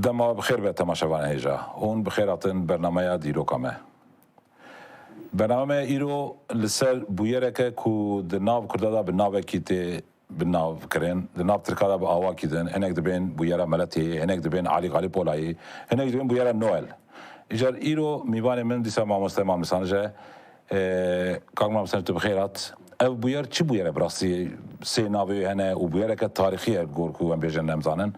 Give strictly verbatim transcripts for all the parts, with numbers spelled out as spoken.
Dema bi xêr be temaşevanê hêja. Hûn bi xêr hatin bernameya dîroka me. Bername me îro li ser bûyereke ku di nav Kurda de bi navekî tê bi nav kirin, di nav Tirka de bi awakî din, hinek dibên bûyera Meletiyê, hinek dibên Alî Xalî Polayî, hinek dibên bûyera Noel. Îcar îro mîvanê min dîsa mamoste Mam Lisanij e. Ee, Kak Mam Lisanij, tu bi xêr hat. Ev bûyer çi bûyer e bi rastî? Sê navê wê hene û bûyereke tarîxî ye, gor ku em bêjin em zanin.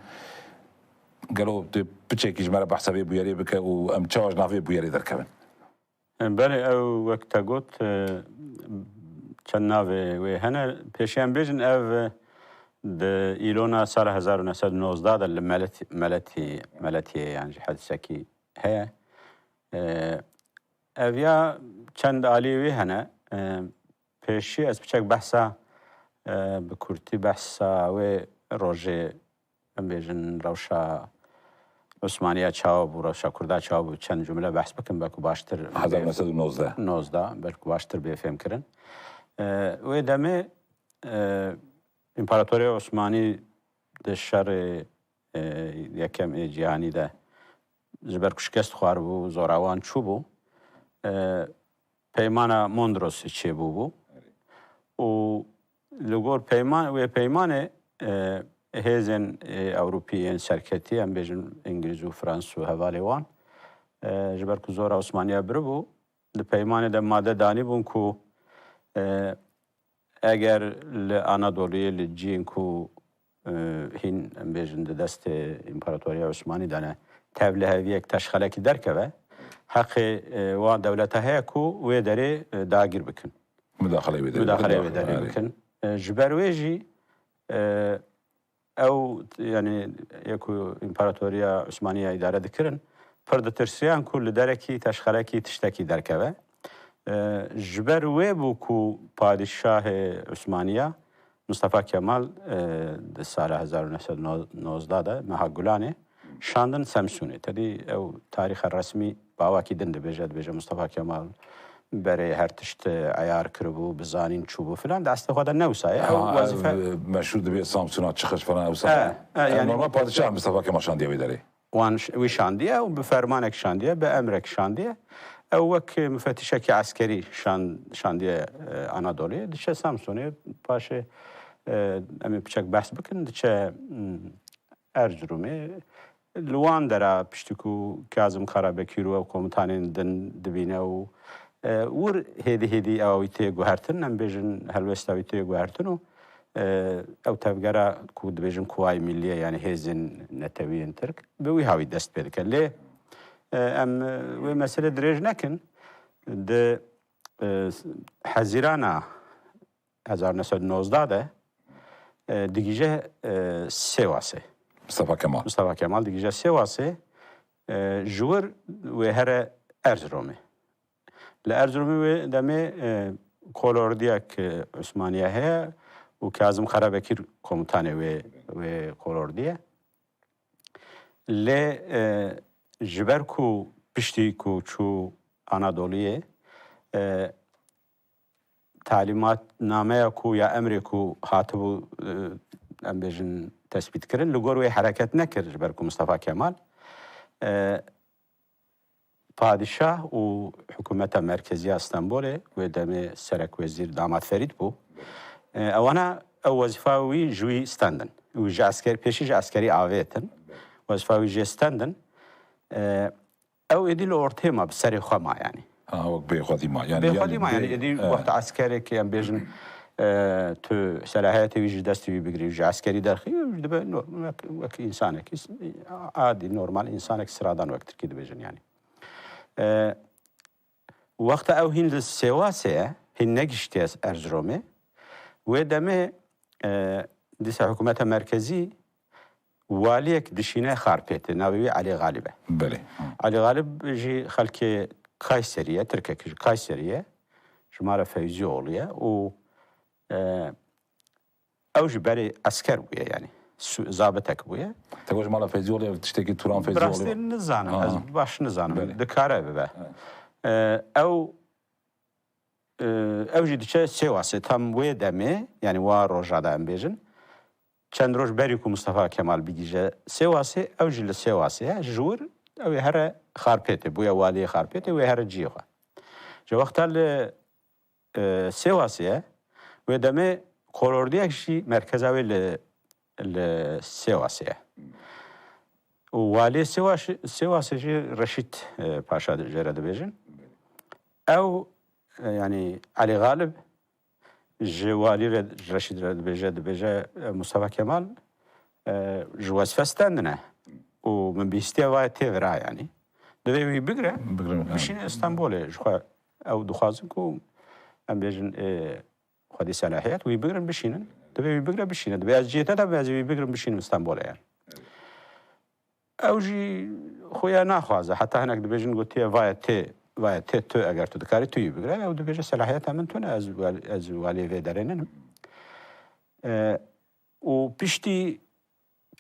Gelo tu piçekî ji me re behsa vê bûyerê bike û em çawa ji nav vê bûyerê derkevin? Belê, ew wek te got, e, çend navê wê hene. Pêşî em bêjin ev, e, di îlona sala hezar û neh sed û nozdeh de li Melet-, Meletî, Meletiyê yan jî hedisekî heye. E, ev ya çend aliyê wê hene. E, pêşî ez piçek behsa, e, bi kurtî behsa wê rojê, em bêjin, rewşa Osmaniya çawa bû, rewşa Kurda çawa bû, çend cumle behs bikim, belku baştir hezar neh sed û nozdeh. Nozdeh, belku baştir bê fêmkirin. E, wê demê, e, Împaratoriya Osmanî di şerê, e, yekem ê cîhanî de ji ber ku şikest xwaribû, zorawan çûbû, e, Peymana Mondrosê çêbûbû û li gor peyman, wê peymanê, e, hêzên, e, Ewropî yên serketî, em bêjin Îngilîz û Fransîz û hevalê wan, e, ji ber ku zora Osmaniya biribû, di peymanê de made danîbûn ku, e, eger li Anadoluyê, li cihên ku, e, hîn, em bêjin, di destê Împaratoriya Osmanî de ne, tevliheviyek, teşxelekî derkeve, heqê, e, wan dewleta heye ku wê derê, e, dagir bikin. Mudaxaleyê wê derê bikin. Mudaxaleyê wê derê bikin. E, ji ber wê jî, e, ew, yanî, yê ku Împaratoriya Osmaniya îdare dikirin, pir ditirsiyan ku li derekî teşxerekî tiştekî derkeve. E, ji ber wê bû ku padîşahê Osmaniya, Mustafa Kemal, e, di sala hezar û neh sed û nozdeh de, meha Gulanê, şandin Semsûnê. Tedî ew tarîxa resmî bi awakî din dibêje, dibêje Mustafa Kemal berê her tişt eyar kiribû, bi zanîn çûbû filan, di eslê xwe de ne wisa ye. Ew Ha, wezîfe ev, e, meşhûr dibê Samsûna Çixiş falan, ew E, e, e, yanî normal padîşah Mustafa Kemal şandiye wê derê. Wan ş-, wî şandiye û bi fermanek şandiye, bi emrek şandiye. Ew wek mufetîşekî eskerî şan-, şandiye, e, Anadoluyê. Diçe Samsûnê, paşê, e, em ê piçek behs bikin, diçe, hmm, Erzurumê. Li wan dera piştî ku Kazim Karabekîr û ew komutanên din dibîne û, e, wir hêdî hêdî ewa wî tê guhertin, em bêjin helwesta wî tê guhertin û, e, ew tevgera ku dibêjin Kuwayê Millî ye, yanî hêzên netewî yên Tirk, bi wî hawî dest pê dike. Lê, e, em, e, wê mesele dirêj nekin. Di, e, Hezîrana hezar neh sed û nozdeh de, e, digihîje, e, Sêwasê. Mustafa Kemal. Mustafa Kemal digihîje Sêwasê, e, ji wir wê here Erziromê. Li Erziromê wê demê, e, kolordiyek, e, Osmaniye heye û Kazim Karabekir komutanê wê, wê kolordiyê. Lê, e, ji ber ku piştî ku çû Anadoliyê, e, talîmatnameya ku ya emrê ku hatibû, e, em bêjin, tesbît kirin, li gor wê hereket nekir, ji ber ku Mustafa Kemal, e, padîşah û hikûmeta merkezî ya Stenbolê, wê demê serekwezîr Damat Ferîd bû. E, ewana ew wezîfa wî ji wî stendin. Wî ji esker-, pêşî ji eskerî avêtin. Wezîfa wî jê stendin. E, ew êdî li ortê ma, bi serê xwe ma, yanî. Ha, wek bêxwedî ma. Yanî, bêxwedî yanî ma, yanî bê-, êdî e. Wexta eskerekî, em bêjin, e, tu selahiyetê wî ji destê wî bigirî, ji eskerî derxî, dibe nor-, wek, wek însanekî, adî, normal, însanek siradan wek tirkî dibêjin, yanî. E, wexta ew hîn li Sêwasê ye, hîn negiştiye Erziromê, wê demê, e, dîsa hikûmeta merkezî waliyek dişîne Xarpêtê, navê wî Elî Xalib e. Belê. Elî Xalib jî xelkê Kayserî ye, Tirkek ji Kayserî ye, ji mala Feyzîoğlu ye û, e, ew jî berê esker bûye, yanî su-, zabitek bûye. Te got ji mala Feyzîoğlu ye, tiştekî Turan Feyzîoğlu. Bi rastî nizanim, Ha. ez baş nizanim. Belê. Dikare bibe. Evet. E, ew, e, ew jî diçe Sêwasê, tam wê demê, yanî wa roja de em bêjin, çend roj berî ku Mustafa Kemal bigihîje Sêwasê, ew jî li Sêwasê ye, ji wir ew ê here Xarpêtê, bûye waliyê Xarpêtê, wê here cihê xwe. Ji wexta li, e, Sêwasê ye, wê demê kolordiyek jî merkeza wê li, li Sêwasê ye. Û waliyê Sêwas-, Sêwasê jî Reşîd, e, Paşa jê re dibêjin. Ew, e, yanî Elî Xalib ji walî re, Reşîd re dibêje, dibêje, e, Mustafa Kemal, e, ji wezîfe stendine û min bihîstiye, vaye tê vira, yanî. Divê wî bigire, Bigire, ha. bişîne Stenbolê. Ji xwe ew dixwazin ku, em bêjin, e, xwedî selahiyet, wî bigrin bişînin. Divê wî bigire bişîne. Divê ez cihê te de bim, ez ê wî bigrim bişînim Stenbolê, yanî. Ew jî xuya naxwaze. Heta hinek dibêjin, gotiye, vaye tê, vaye tê tu, eger tu dikarî tu yî bigire. Ew dibêje, selahiyeta min tune, ez wel-, ez waliyê vê derê ninim. E, û piştî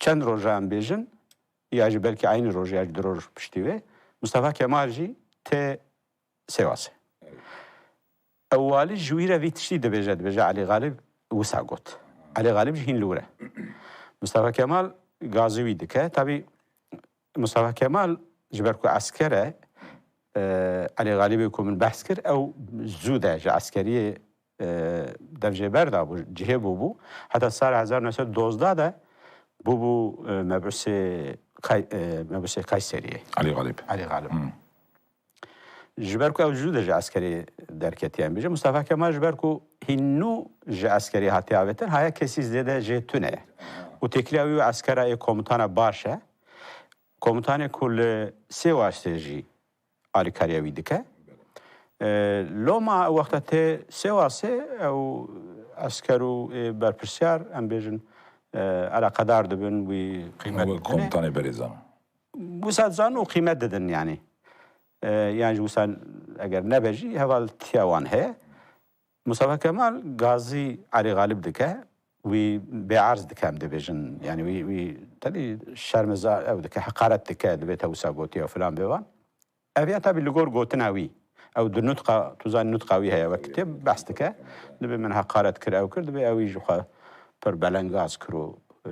çend rojan bêjin, ya jî belkî eynî roj ya jî du roj piştî vê, Mustafa Kemal jî tê Sêwasê. Ew walî ji wî re vî tiştî dibêje, dibêje Elî Xalib wisa got. Elî Xalib jî hîn li wir e. Mustafa Kemal gazî wî dike. Tabî Mustafa Kemal ji ber ku esker e, e, Elî Xalibê ku min behs kir, ew zû de ji eskeriyê, e, dev jê berda bû, cihê bû bû. Heta sala hezar neh sed dozdeh de bûbû, e, mebusê Kay-, e, mebusê Kayseriyê. Elî Xalib. Elî Xalib. Hmm. Ji ber ku ew zû de ji eskerê derketiye, em bêjin, Mustafa Kemal ji ber ku hîn nû ji eskerê hatiye avêtin, haya kesî zêde jê tune ye. Û têkiliya wî û eskera ê komutana baş e. Komutanê ku li Sêwasê jî alîkariya wî dike. E, loma wexta tê Sêwasê, ew esker û ê berpirsiyar, em bêjin, e, eleqedar dibin, wî qîmet Wek didin. Komutanê berêzan. Wisa dizan û qîmet didin, yanî. E, yan jî wisa eger nebe jî, hevaltiya wan heye. Mustafa Kemal gazî Elî Xalib dike, wî bêerz dike, em dibêjin. Yanî wî, wî tevî şermiza ew dike, heqaret dike, dibê te wisa gotiye filan bêvan. Ev ya tabî li gor gotina wî. Ew di nutqa, tu zanî nutqa wî heye, wek kitêb behs dike. Dibê min heqaret kir, ew kir, dibê ew jî xwe pir belengaz kir û, e,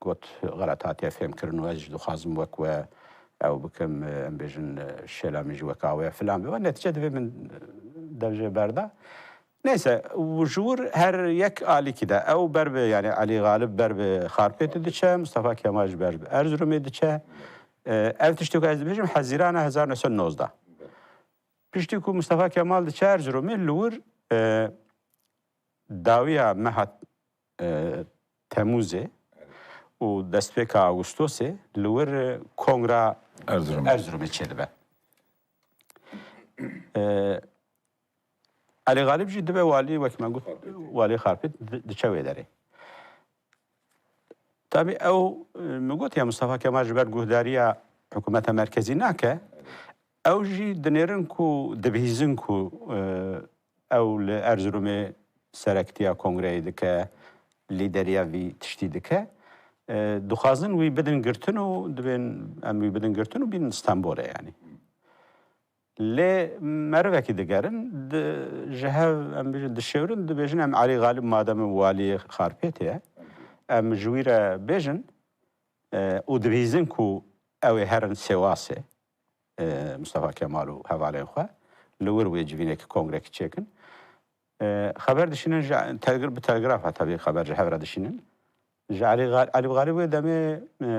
got, xelet hatiye fêmkirin û ez jî dixwazim wek we ew bikim, e, em bêjin, e, şêla min jî wek awe filan bêvan. Netîce divê min, e, dev jê berda. Neyse, û ji wir her yek alîkî de ew ber bi, yanî Elî Xalib ber bi Xarpêtê diçe, Mustafa Kemal jî ber bi Erzurumê diçe. E, ev tiştê ku ez dibêjim, Hezîrana hezar neh sed nozdeh. Piştî ku Mustafa Kemal diçe Erzurumê, li wir, e, dawiya meha, e, Temûzê û destpêka Awustosê li wir, e, Kongra Erzurumê. Erzurumê çêdibe. E, Elî Xalib jî dibe walî, wek me got, walî Xarpêt di-, diçe wê derê. Tabî ew, e, min got ya Mustafa Kemal ji ber guhdariya hikûmeta merkezî nake, ew jî dinêrin ku, dibihîzin ku, e, ew li Erzurumê serektiya kongreyê dike, lîderiya vî tiştî dike. E, dixwazin wî bidin girtin û dibên em wî bidin girtin û bînin Stenbolê, yanî. Lê merivekî digerin, di, ji hev, em bêjin, dişêwrin, dibêjin, em Elî Xalib madem waliyê Xarpêtê ye, em ji wî re bêjin, e, û dibihîzin ku ew ê herin Sêwasê, e, Mustafa Kemal û hevalên xwe, li wir wê civînekî kongrekî çêkin. E, xeber dişînin ji telgr-, bi telgrafa tevî xeber ji hev re dişînin. Ji Elî Gal-, Elî Xalib wê demê, e,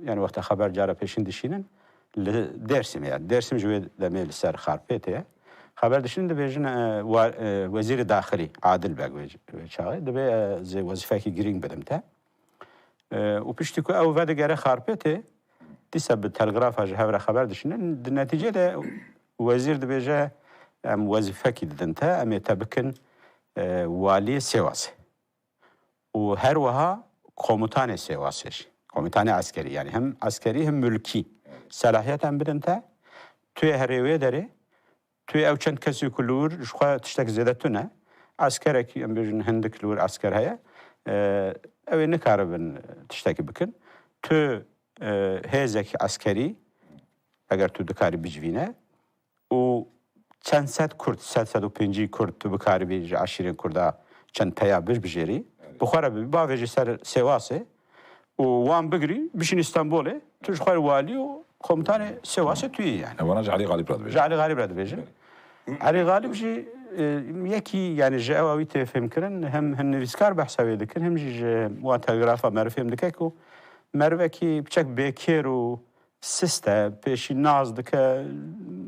yani wexta xeber cara pêşîn dişînin, li Dêrsimê ye. Dêrsim ji wê demê li ser Xarpêtê ye. Xeber dişînin dibêjin, e, wa-, e, Wezîrê Daxilî, Adil Beg wê, wê çaxê. Dibê, e, ez ê wezîfekî girîng bidim te. E, û piştî ku ew vedigere Xarpêtê, dîsa bi telgrafa ji hev re xeber dişînin. Di netîcê de wezîr dibêje, em wezîfekî didin te, em ê te bikin, e, waliyê Sêwasê. Û her wiha komutanê Sêwasê jî. Komutanê eskerî, yani hem eskerî hem mulkî. Selahiyet em bidin te, tu yê herê wê derê, tu yê ew çend kesî ku li wir ji xwe tiştek zêde tune, eskerekî, em bêjin hindik li wir esker heye, e, ew ê nikaribin tiştekî bikin. Tu, e, hêzek eskerî, eger tu dikarî bicivîne, û çend sed Kurd, sed, sed û pêncî Kurd tu bikaribî ji eşîrên Kurda çend peya bir bijêrî, Bi xwe re bibî, bavêjî ser Sêwasê û wan bigirî, bişînî Stenbolê, tu ji xwe re walî û komutanê Sêwasê tu yî yani. Vana ji Elî Xalîb re dibêjin. Ji Elî Xalîb re dibêjin. Elî Xalîb jî, e, yekî, yani ji ewa wî tê fêmkirin, hem hin nivîskar behsa wê dikin, hem jî ji wan telgrafa meriv fêm dike ku merivekî piçek bêkêr û sist e, pêşî nas dike,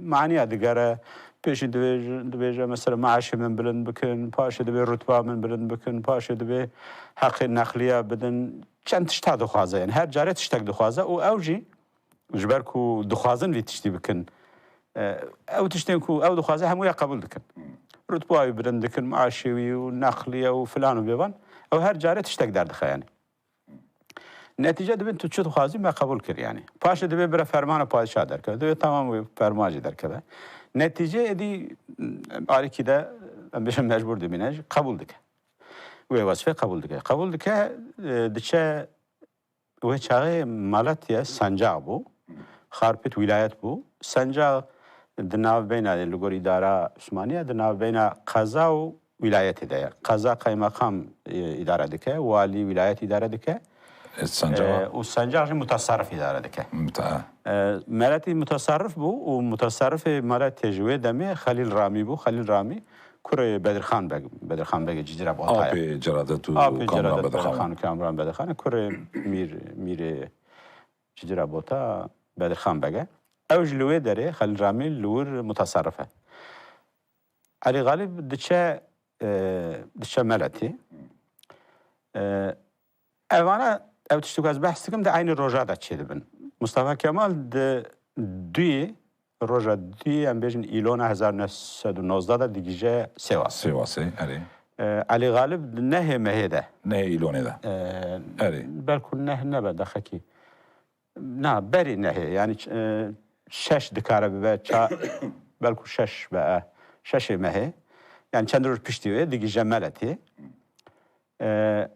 maniya digere, pêşî dibêj-, dibêje mesela maaşê min bilind bikin, paşê dibê rutba min bilind bikin, paşê dibê heqê nexliya bidin. Çend tişta dixwaze, yani her carê tiştek dixwaze û ew jî ji ber ku dixwazin vî tiştî bikin, e, ew tiştên ku ew dixwaze hemûya qebûl dikin. Rutba wî bilind dikin, maaşê wî û nexliye û filan û bêvan. Ew her carê tiştek derdixe yani. Netîce dibin tu çi dixwazî me qebûl kir yani. Paşê dibê bire fermana padişah derkeve. Dibê tamam wê ferman jî derkeve. Netîce êdî alîkî de em bêjin mecbûr dimîne jî qebûl dike. Wê wezîfê qebûl dike. Qebûl dike, e, diçe wê çaxê Malatya sencax bû. Xarpêt wîlayet bû. Sencax di navbeyna, li gor îdara Osmaniye, di navbeyna qeza û wîlayetê de ye. Qeza qeymeqam, e, îdare dike, walî wîlayet îdare dike. E, sencax? E, û sencax jî mutasarrif îdare dike. Muta- E, Meletî mutasarrif bû û mutasarrifê Meletê ji wê demê Xelîl Ramî bû. Xelîl Ramî kurê Bedirxan Beg, Bedirxan Begê Cicîra Bota ye. Apê Celadet û Apê Kamran Celadet Bedirxan. Bedirxan û Kamran Bedirxan e. Kurê mîr, mîrê Cicîra Bota Bedirxan Beg e. Ew jî li wê derê Xelîl Ramî li wir mutasarrif e. Elî Xalîb diçe, e, diçe Meletî. E, evana ew tiştê ku ez behs dikim di eynî roja de çêdibin. Mustafa Kemal di duyê, roja duyê, em bêjin îlona hezar neh sed û nozdeh de digihîje Sêwas. Sêwasê, erê. E, Elî Xalib di nehê mehê de. Nehê îlonê de. E, Erê. Belku neh nebe dexekî. Na, berî nehê, yani ç-, e, şeş dikare bibe, ça-, belku şeş be, e, şeşê mehê. Yani çend roj piştî wê digihîje Meletî. E,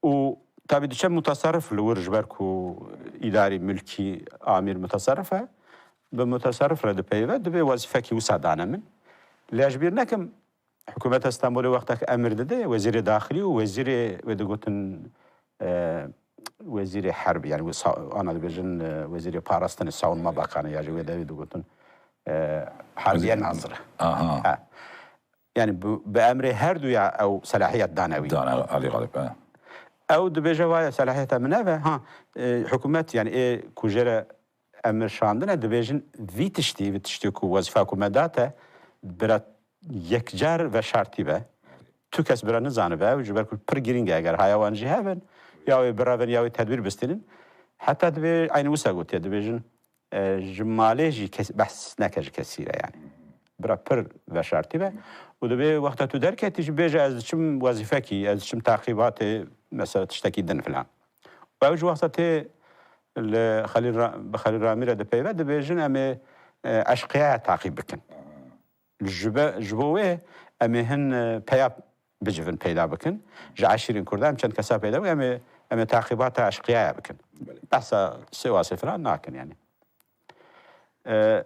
û tabî diçe mutasarrif li wir, ji ber ku îdarî, milkî, amîr mutasarrif e. Bi mutasarrif re dipeyive, divê wezîfekî wisa dane min. Lê ez ji bîr nekim, hikûmeta Stenbolê wextek emir dide, wezîrê daxilî û wezîrê wê digotin, e, wezîrê herb, yani wê sa-, ana dibêjin, e, wezîrê parastinê, savunma bakanı ya jî wê devê digotin, e, harbiye naziri. Aha. Ha. Yani bi, bi emrê her duya ew selahiyet dane wî. Dane Elî Xalib, he. Ew dibêje, "Vaye, selahiyeta min ev e." Ha, e, hikûmet, yani ê ku jê re emir şandine, dibêjin, "Vî tiştî, vî tiştî ku wezîfa ku me date, bira yekcar veşartî be. Tu kes bira nizanibe, ew ji ber ku pir girîng e, eger haya wan jî hebin, ya wê birevin, ya wê tedbîr bistînin." Heta divê eynî wisa gotiye, dibêjin, e, ji malê jî kes, behs neke ji kesî re yani. Bira pir veşartî be. Û dibê wexta tu derketî jî bêje, "Ez diçim wezîfekî, ez diçim taqîbatê, mesela tiştekî din filan." Û ew ji wexta tê li Xelîl Ra-, bi Xelîl Ramî re dipeyve, dibêjin, "Em ê, e, eşqiyaya taqîb bikin." Ji be-, ji bo wê em ê hin, e, peya bicivin, peyda bikin. Ji eşîrên Kurdan em çend kesa peyda bikin, em ê, em ê taqîbata eşqiyaya bikin. Belê. Behsa Sêwasê filan nakin yani. E,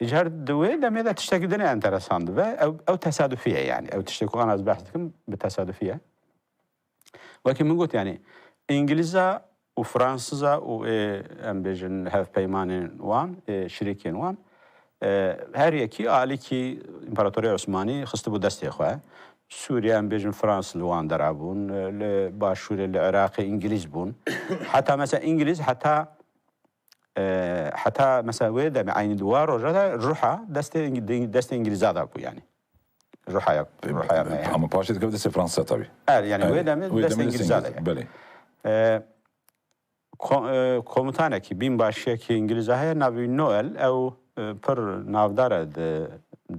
îcar di wê demê de tiştekî din enteresan dibe. Ew, ew tesadufî ye yani. Ew tiştê ku ana ez behs dikim bi tesadufî ye. Wekî min got, yani, Îngilîza û Fransiza û ê, em bêjin, hevpeymanên wan, ê, şirîkên wan, e, her yekî alîkî Împaratoriya Osmanî xistibû destê xwe. Sûriye, em bêjin, Frans li wan dera bûn, e, li Başûrê, li Iraqê Îngilîz bûn. Heta mesela Îngilîz heta, e, heta mesela wê demê eynî di wa roja de ruha destê Îng-, destê Îngilîza de bû yani. Ruhaya, ruhaya me yani. Ama paşê dikeve destê Fransa tabii. Er, yani wê demê destê Îngilîza de ye. Belê. E, ko-, e, komutanekî, bînbaşiyekî Îngilîza heye, navê Noel, ew, e, pir navdar e di,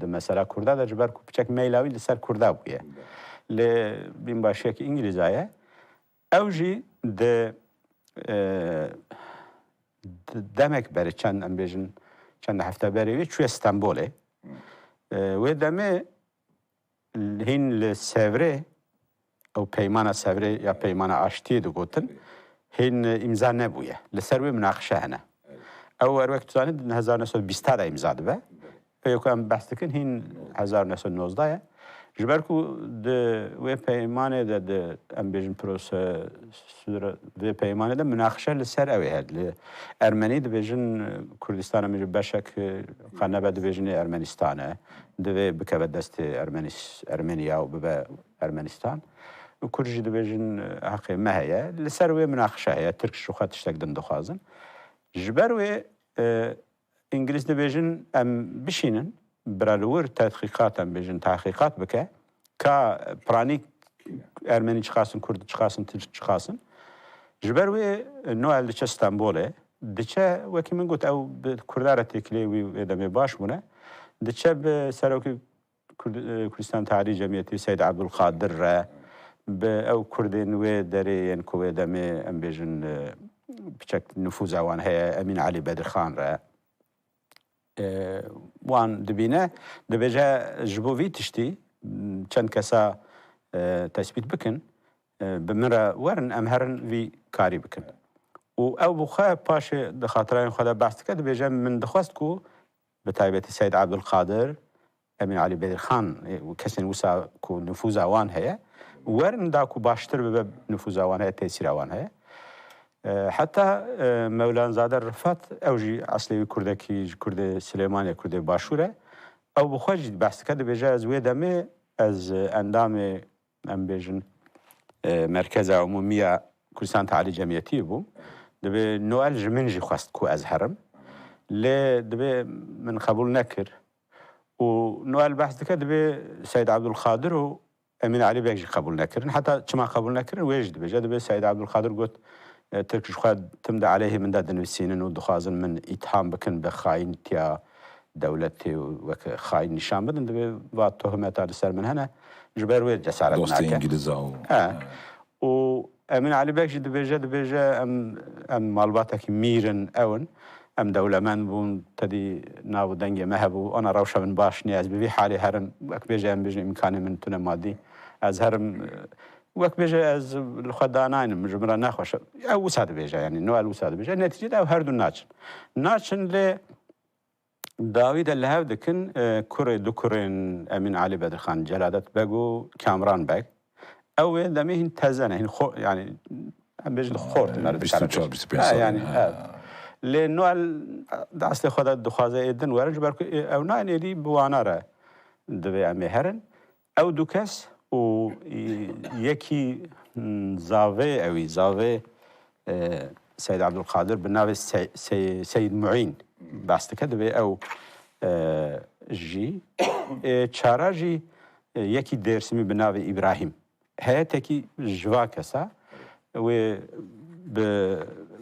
di mesela Kurda de, ji ber ku piçek meyla wî li ser Kurda bûye. Lê bînbaşiyekî Îngilîza ye. Ew jî di, e, di demek berê, çend, em bêjin, çend hefte berê wê çûye Stenbolê. E, wê demê hîn li Sevrê, ew peymana Sevrê ya peymana aştiyê digotin, hîn îmza nebûye. Li ser wê minaqişe hene. Ew wer wek tu zanî di hezar neh sed û bîsta de îmza dibe. Pê ku em behs dikin hîn hezar neh sed û nozdeh ye. Ji ber ku di wê peymanê de, di, em bêjin, prosesûra vê peymanê de, minaxişe li ser ew ê heye. Li Ermenî dibêjin, Kurdistan, em bêjin, beşek, e, qe nebe, dibêjin ê Ermenistan e. Divê bikeve destê Ermenîs-, Ermeniya û bibe Ermenistan. Û Kurd jî dibêjin, e, heqê me heye. Li ser wê minaxişe heye. Tirk ji xwe tiştek din dixwazin. Ji ber wê, e, Îngilîz dibêjin, em bişînin, bira li wir tedqîqat, em bêjin, tehqîqat bike, ka piranî Ermenî çiqas in, Kurd çiqas in, Tirk çiqas in. Ji ber wê Noel diçe Stenbolê, diçe, wekî min got, ew bi Kurda re têkilê wî wê demê baş bûne. Diçe bi serokê Kurd-, e, Kurdistan Tarî Cemiyetî Seyd Ebdulqadir re, bi ew Kurdên wê derê yên ku wê demê, em bêjin, e, piçek nifûza wan heye, Emîn Elî Bedirxan re, e, wan dibîne, dibêje, ji bo vî tiştî, m, çend kesa, e, tesbît bikin, e, bi min re werin, em herin vî karî bikin. Û ew bi xwe paşê di xatirayên xwe de behs dike, dibêje, min dixwest ku bi taybetî Seyd Ebdulqadir, Emîn Elî Bedirxan, e, û kesên wisa ku nifûza wan heye, werin da ku baştir bibe, nifûza wan heye, tesîra wan heye. E, heta, e, Mewlanzade Rifat, ew jî eslê wî Kurdekî, ji Kurdê Silêmanê, Kurdê Başûr e. Ew bi xwe jî behs dike, dibêje, ez wê demê ez, e, endamê, em bêjin, e, Merkeza Umûmî ya Kurdistan Tarî Cemiyetî bûm. Dibê Noel ji min jî xwest ku ez herim. Lê dibê min qebûl nekir. Û Noel behs dike, dibê Seyd Ebdulqadir û Emîn Elî Beg jî qebûl nekirin. Heta çima qebûl nekirin, wê jî dibêje. Dibê Seyd Ebdulqadir got, e, Tirk ji xwe tim di aleyhê min de dinivîsînin û dixwazin min îtham bikin bi xayîntiya dewletê û weke xayîn nîşan bidin. Dibê va tohmeta li ser min hene, ji ber wê cesaret Dostê nake. Îngilîza û He. Û Emîn Elî Beg jî dibêje, dibêje, em, em malbatekî mîr in, ew in. Em dewlemend bûn, tedî nav û dengê me hebû. Ana rewşa min baş nîye, ez bi vî halê herim, wek bêje, em bêjin, îmkanê min tune madî. Ez herim, wek bêje, ez li xwe danaynim, ji min re nexweş e. Ew wisa dibêje, yanî Noel wisa dibêje. Netîcede ew her du naçin. Naçin lê dawî de li hev dikin, e, kurê, du kurên Emîn Elî Bedirxan, Celadet Beg û Kamran Beg. Ew wê demê hîn teze ne, hîn xo-, yanî, em bêjin xort in, bîst û çar, bîst û pênc sal. Ha, yanî, ha, evet. Lê Noel di eslê xwe de dixwaze ê din werin, ji ber ku ê-, ew nayên êdî bi wana re divê em ê herin. Ew du kes û, e, yekî, hmm, zavê ewî, zavê, e, Seyd Ebdulqadir bi navê Sey-, Sey-, Seyd Muîn behs dike, divê ew, e, jî. E, çara jî, e, yekî Dêrsimî bi navê Îbrahîm. Heyetekî ji va kesa wê bi,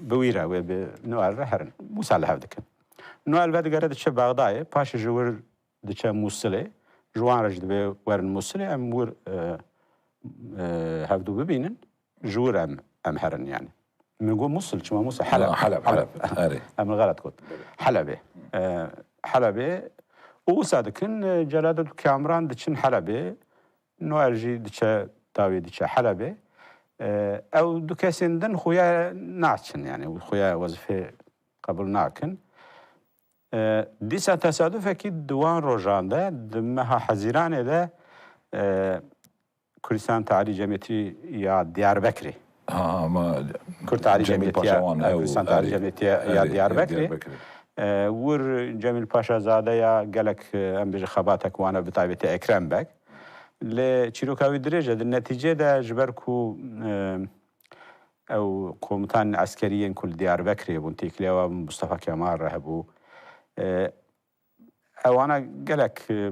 bi wî re, wê bi Noel re herin. Wisa li hev dikin. Noel vedigere diçe Bexdayê, paşê ji wir diçe Mûsilê, ji wan re jî dibê werin Mûsilê, em wir, e, e, hevdû bibînin, ji wir em, em herin yanî. Min got Mûsil, çima Mûsil? Heleb. Ha, Heleb, Heleb. Heleb. Erê. Em xelet got. Helebê. E, Helebê. Û wisa dikin, e, Celadet û Kamran diçin Helebê. Noel jî diçe, dawî diçe Helebê. E, ew du kesên din xuya naçin, yanî xuya wezîfê qebûl nakin. E, dîsa tesadufekî di wan rojan de, di meha Hezîranê de, e, Kurdistan Tarî Cemiyetî ya Diyarbekirê. Ha, ama Kurd Tarî Cemîl Cemiyetî ya, Paşa wan, ew, Kurdistan Tarî erê, Cemiyetî ya, ya erê, Diyarbekirê. Diyarbekirê. E, wir Cemîl Paşa Zade ya gelek, e, em bêjin xebatek wan e, bi taybetî Ekrem Beg. Lê çîroka wî dirêj e. Di netîcê de ji ber ku, e, ew komutanên eskerî yên ku li Diyarbekirê bûn, têkiliya wan Mustafa Kemal re hebû. E, ewana gelek, e,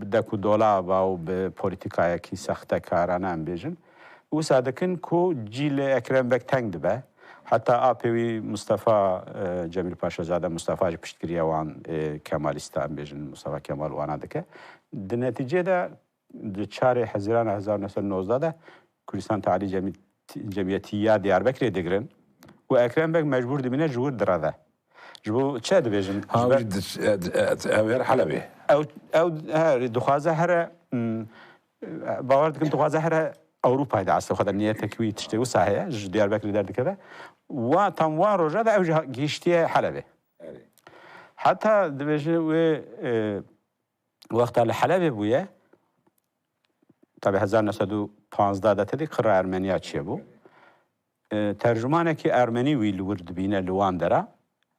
bi dek û dolaba û bi polîtîkayekî sextekarane em bêjin, wisa dikin ku cî li Ekrem Beg teng dibe. Heta apê wî Mustafa, e, Cemîl Paşazade Mustafa jî piştgiriya wan, e, Kemalîsta em bêjin, Mustafa Kemal wana dike. Di netîcê de di çarê Hezîrana hezar neh sed nozdeh de Kurdistan Tarî Cemî-, Cemiyetî ya Diyarbekirê digirin û Ekrem Beg mecbûr dibîne ji wir direve. Ji bo çi dibêjin? Ha, ji ber wî di-, e, e, ew her Helebê. Ew, ew, he, dixwaze here, hmm, bawer dikim dixwaze here Ewropayê de eslê xwe de niyetek wî tiştê wisa heye, ji Diyarbekirê derdikeve. Wa, tam wan roja de ew jî ha-, gihiştiye Helebê. Erê. Heta dibêje wê, e, wexta li Helebê bûye, Tabi hezar neh sed û panzdeh de tedî qirra Ermeniya çêbû. E, tercümanekî Ermenî wî li wir dibîne li wan dera,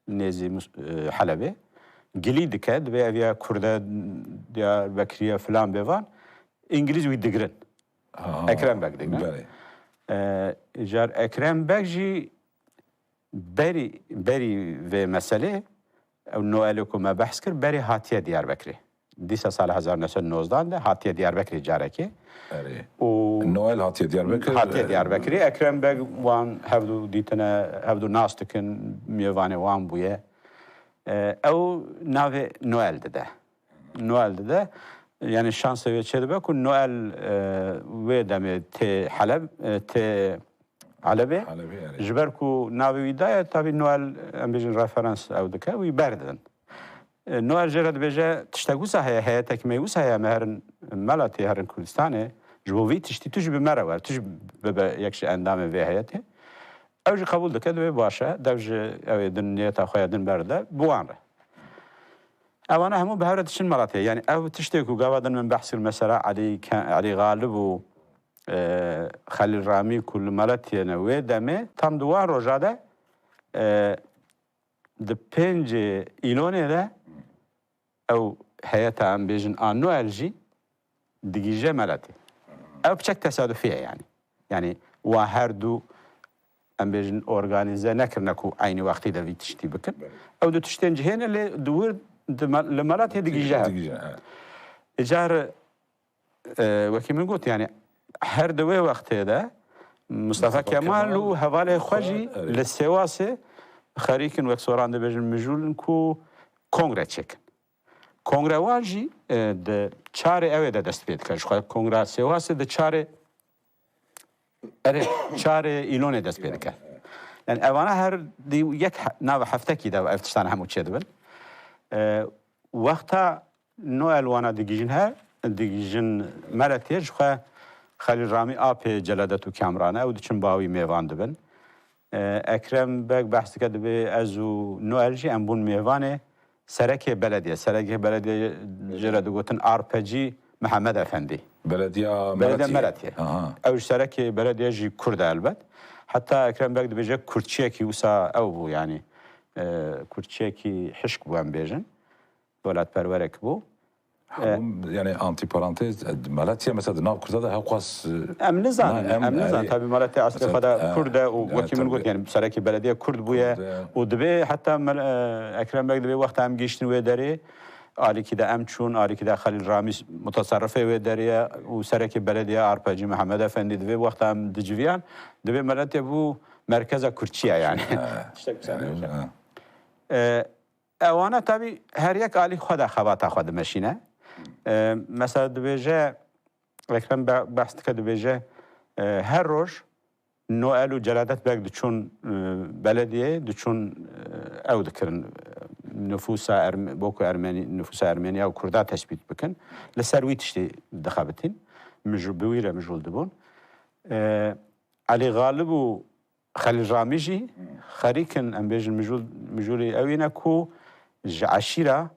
nêzî Mus-, e, Helebê. Gilî dike, dibê ev ya Kurde, Diyarbekirî ye filan bêvan. Îngilîz wî digirin. Aha. Ekrem Beg digirin. Belê. E, car Ekrem Beg jî berî, berî vê meselê, ew Noelê ku me behs kir, berê hatiye Diyarbekirê. Dîsa sala hezar neh sed nozdan de hatiye Diyarbekirê carekê. Erê. Û Noel hatiye Diyarbekir. Hatiye Diyarbekirê. Ekrem Beg wan hevdû dîtine, hevdû nas dikin, mêvanê wan bûye. E, ew navê Noel dide. Noel dide. Yani şansê wê çêdibe ku Noel, e, wê demê tê Heleb, e, tê Helebê. Helebê, erê. Ji ber ku navê wî daye, tabî Noel, em bêjin referans ew dike, wî berdidin. E, Noel jê re dibêje, tiştek wisa heye, heyetek me wisa heye, me herin Melatê, herin Kurdistanê, ji bo vî tiştî tu jî bi me re wer, tu jî bibe yek ji endamên vê heyetê. Ew jî qebûl dike, dibê baş e, dev ji ew ê din niyeta xwe ya din berde, bi wan re. Evana hemû bi hev re diçin Melatê. Yani ev tiştê ku gava din min behs kir, mesela Elî Ke-, Elî Xalib û, e, Xelîl Ramî ku li Melatê ne wê demê, tam di wan roja de, e, di pêncê Îlonê de ew heyeta, em bêjin, a Noel jî digihîje Meletê. Ev piçek tesadufî ye yani. Yani wa her du, em bêjin, organîze nekirine ku eynî wextî de vî tiştî bikin. Belê. Ew du tiştên cihê ne, lê di wir di me-, li Meletê digihîje hev. Digihîje, evet. Îcar, e, wekî min got, yani her di wê wextê de Mustafa Mustafa Kemal Kemal û hevalê xwe jî, erê, li Sêwasê xerîkin, wek soran dibêjin, mijûl in ku kongre çêkin. Kongre wan jî, e, di çarê ewê de dest pê dike. Ji xwe kongra Sêwasê di çarê, erê, çarê Îlonê dest pê dike. Yani evana her di yek he-, nava heftekî de ev tiştan hemû çêdibin. E, wexta Noel wana digihîjin he, digihîjin Meletê, ji xwe Xelîl Ramî apê Celadet û Kamran e, ew diçin ba wî mêvan dibin. E, Ekrem Beg behs dike, dibê ez û Noel jî em bûn mêvanê serekê belediye. Serekê belediye jê re digotin Arpecî Mihemed Efendî. Belediya Belediya Meletiyê. Meletiyê. Aha. Ew ji serekê belediye jî Kurd e elbet. Heta Ekrem Beg dibêje Kurdçiyekî wisa ew bû, yani, e, Kurdçiyekî hişk bû, em bêjin. Welatperwerek bû. Hemû, yani, antîparantez, e, Meletiyê mesela di nav Kurda de hewqas, e, Em nizanin, na, em, em nizanin. Erê, tabii Meletiyê eslê mesela, xwe de, e, Kurd e û, yani, wekî min got, tabii, yani, serekê belediye Kurd bûye Kurd e. Û dibê heta Mel-, e, Ekrem Beg dibê wexta em gihiştin wê derê, alîkî de em çûn, alîkî de Xelîl Ramî muteserrifê wê derê ye û serekê belediye Arpacî Mihemed Efendî, dibê wexta em diciviyan, dibê Meletiyê bû merkeza Kurdçiye yani. Ha, tiştek yani, ha. E, Ewana tabî her yek alî xwe de xebata xwe dimeşîne. E, mesela dibêje, Ekrem be-, behs dike, dibêje, e, her roj Noel û Celadet Beg diçûn, e, belediyeyê, diçûn, e, ew dikirin, e, nifûsa Erme-, boku Ermenî, nifûsa Ermeniya û Kurda tespît bikin. Li ser wî tiştî dixebitin. Mijû-, bi wî re mijûl dibûn. E, Elî Xalib û Xelîl Ramî jî xerîk in, em bêjin, mijûl-, mijûlê ewî ne ku ji eşîra,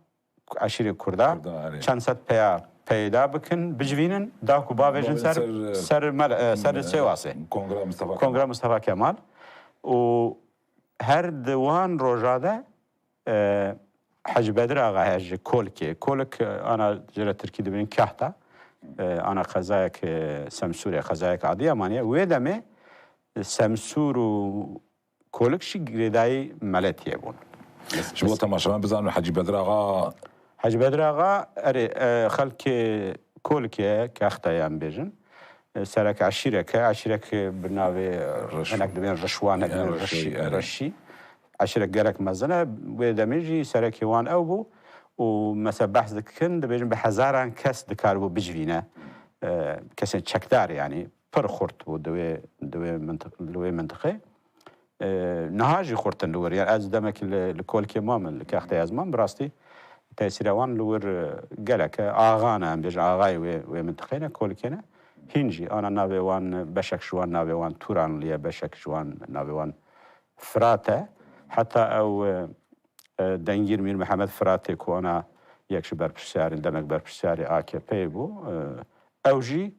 eşîrê Kurda, Kurda, erê, çend sed peya peyda bikin, bicivînin, da ku bavêjin ser, ser, ser mel-, e, ser, e, Sêwasê. Kongra Mustafa Kongra Kemal. Mustafa Kemal. Û her di wan roja de, e, Hecî Bedir Axa heye ji Kolkê. Kolik, e, ana jê re tirkî dibêjin Kahta. E, ana qezayek, e, Semsûrê, qezayek Adiyamanê ye. Wê demê Semsûr û Kolik jî girêdayî Meletiyê bûn. Ji bo temaşevan bizanin, Hecî Bedir Axa. Hecî Bedir Axa, erê, e, xelkê Kolikê, Kextayê em bêjin. E, serek eşîrek e, eşîrek bi navê, e, Riş-, hinek dibên Rişwan, hinek ya, dibên Rişî, Rişî, erê. Rişî. Eşîrek gelek mezin e. Wê demê jî serekê wan ew bû. Û mesela behs dikin, dibêjin bi hezaran kes dikaribû bicivîne. E, kesên çekdar yani. Pir xurt bû di wê, di wê mintiq-, li wê mintiqê. E, niha jî xurt in li wir. Yani ez demekî li, li Kolkê mam, li Kextê ez mam, bi rastî tesîra wan li wir, e, gelek e. Axa ne, em bêjin axayê wê, wê mintiqê ne, Kolkê ne. Hîn jî ana navê wan, beşek ji wan navê wan Turanlî ye, beşek ji wan navê wan Firat e. Heta ew, e, e, Dengîr Mîr Mihemed Firatê ku ana yek ji berpirsiyarên, demek berpirsiyarê A K P'yê bû. E, ew jî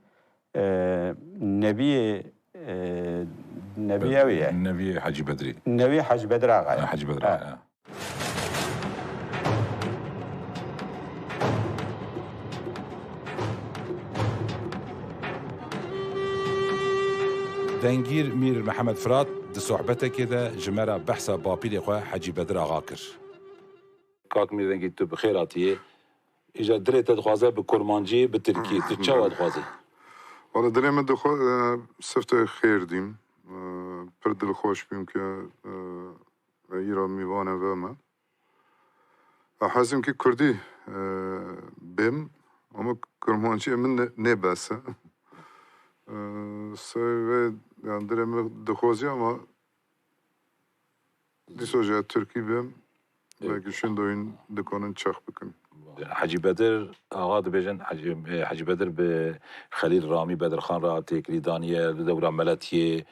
E, Nebiyê, e, Nebiyê ew ye. Neviyê Hecî Bedrî. Neviyê Hecî Bedir Axa ye. Ha, Hecî Bedir Axa, ha. Dengîr Mîr Mihemed Firat di sohbetekê de ji me re behsa bapîrê xwe Hecî Bedir Axa kir. Kak Mîr Dengîr, tu bi xêr hatiyê. Îja dilê te dixwaze bi kurmancî, bi tirkî. Tu çawa dixwazî? Wala dilê min dixwe, e, sifte xêr dîm. E, pir dilxweş bûm ke, e, îro mîvanê ve me. Ez hezim ki kurdî, e, bêm, ama kurmancî min ne, ne bes e. E, se ve, yani dilê min dixwazî ama dîso jî tirkî bêm, belkî şûnde wîn dikanin çex bikin. Hecî Bedir Axa dibêjin, Hecî, e, Hecî Bedir bi Xelîl Ramî Bedirxan re têkilî daniye, li dewra Meletiyê,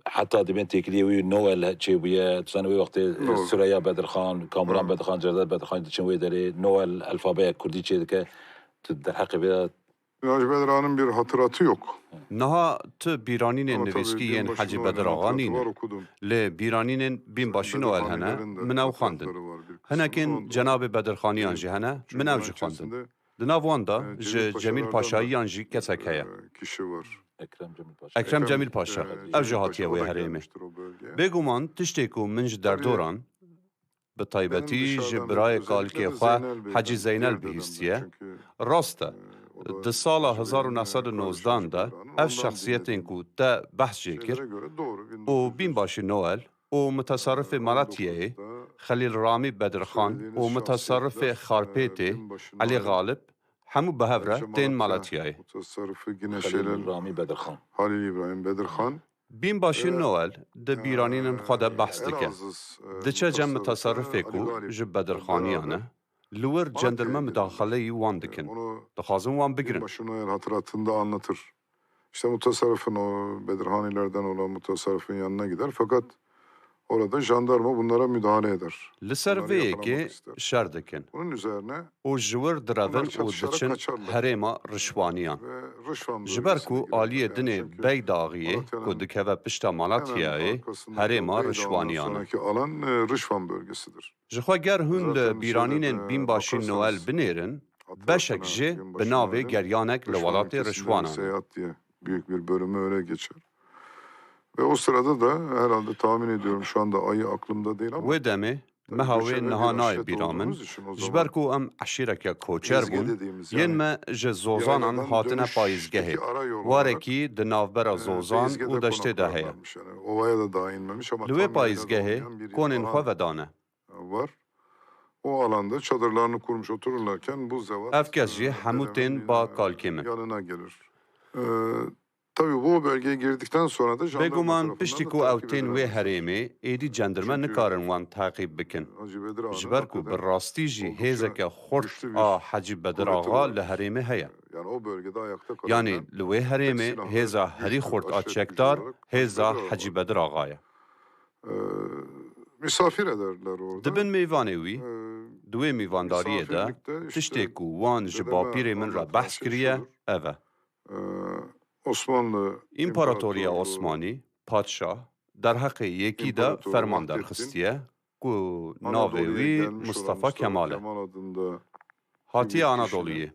heta dibên têkiliyê wî Noel çêbûye, tu zanî wê wextê Doğru. Sureya Bedirxan, Kamuran Hı. Bedirxan, Cevdet Bedirxan diçin wê derê, Noel elfabeya kurdî çêdike, tu derheqê vê Ya, Hacı Bedir Ağa'nın bir hatırası yok. Niha tu bîranînên Ama tabii nivîskî yên binbaşı Hecî Noel'in Bedir Axa hatırası nîne. Var, okudum. Lê bîranînên bînbaşî Noel hene, Bedirxanilerin de min ew xwendin. Hatırası var bir kısmı. Hinekên Ama cenabê Bedirxaniyan jî hene, min ew jî xwendin. Di nav wan de e, ji Cemîl Cemîl Paşalardan Paşayiyan jî kesek heye. E, kişi var. Ekrem Cemîl Paşa. Ekrem Cemîl Paşa, e, ev jî hatiye wê herêmê. Bêguman tiştê ku min ji derdoran, bi taybetî ji birayê kalikê xwe Hecî Zeynel bihîstiye. Rast e, di sala hezar û neh sed û nozdan de ev şexsiyetên ku te behs jê kir û bînbaşî Noel û muteserrifê Malatiyayê Xelîl Ramî Bedirxan û muteserrifê Xarpêtê Elî Xalib hemû bi hev re tên Malatiyayê. Xelîl Ramî Bedirxan. Halil İbrahim Bedirxan. Bînbaşî Noel di bîranînên xwe de behs dike. Diçe cem muteserrifê ku ji Bedirxaniyan e, li wir cendirme mudaxaleyî wan dikin. Dixwazin wan bigirin. Bînbaşî Noel hatıratında anlatır. İşte mutasarrıfın o Bedirhanilerden olan mutasarrıfın yanına gider. Fakat orada jandarma bunlara müdahale eder. Li ser vê yekê şer dikin û ji wir direvin û diçin herêma Rişwaniyan. Ji ber ku aliyê dinê Beydaxiyê ku dikeve pişta Malatyayê herêma Rişwaniyan e. Ji xwe ger hûn li bîranînên bînbaşî Noel binêrin, beşek jê bi navê geryanek li welatê Rişwanan e. Büyük bir bölümü öyle geçer. Ve o sırada da herhalde tahmin ediyorum şu anda ayı aklımda değil ama Wê demê meha wê niha nayê bîra min, ji ber ku em eşîreke koçer bûn, yên me ji Zozanan hatine payîzgehê. Warekî di navbera Zozan û deştê de heye. Li wê payîzgehê konên xwe vedane. Var. O alanda çadırlarını kurmuş otururlarken bu zevat Ev kes jî hemû tên ba kalkê min. Yanına gelir. Ee, tabii bu bölgeye girdikten sonra da jandarma Bêguman tarafından piştî da ku ew takip tên wê edilen herêmê, êdî cendirme nikarin wan teqîb bikin. Ji ber ku bi rastî jî hêzeke xurt a Hecî Bedir Axa li herêmê heye. Yani o bölgede ayakta kalanlar Yanî li wê herêmê hêza herî xurt a çekdar hêza Hecî Bedir Axa ye. Misafir ederler orada. Dibin mêvanê wî. Di wê mîvandariyê de tiştê ku wan ji bapîrê min re behs kiriye, ev e. Osmanlı Împaratoriya Osmanî, padşah, derheqê yekî de ferman derxistiye ku navê wî Mustafa Kemal e. Hatiye Anadoluyê.